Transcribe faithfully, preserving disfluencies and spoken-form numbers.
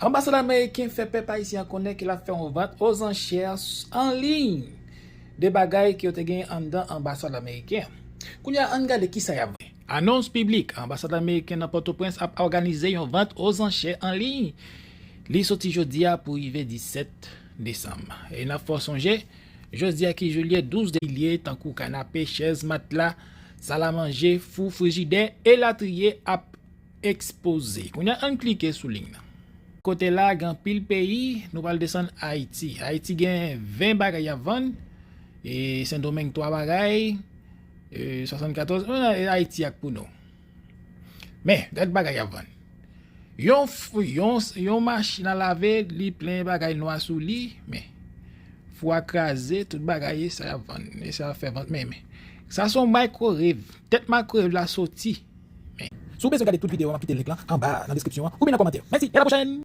Anbasad ameriken fè pèp ayisyen an konnen ke l ap fè yon vant ozansè an liy de bagay ke yo te gen anndan anbasad ameriken an. Kounye a, ann gade kisa y ap vann. Anons piblik, anbasad ameriken nan Pòtoprens ap òganize yon vant ozansè an liy. Li soti jodi a pou rive disèt desanm. E n ap fè w sonje, jodi a ki je lye douz de milye, tankou kanape, chèz, matla, salamanje, fou, frijidè, elatriye, ap ekspoze. Kounye a, ann klike sou liy nan. Kote la, gen anpil peyi, nou pral desann Ayiti. Ayiti gen ven bagay y ap vann, e Sendomeng twa bagay, e swasannkatòz, e Ayiti ak pou nou. Men, gad bagay y ap vann. Yon, f- yon, yon machin a lave, li plen bagay nwa sou li, men. Fou a kraze, tout bagay, e sa y ap vann. E sa y ap fè vant, men, men. Sa se yon microwave. Tèt microwave la soti. Men. Si w bezwen gade tout videyo a, m ap kite link lan anba nan deskripsyon an, oubyen nan kòmantè. Mèsi, e a la pwochèn!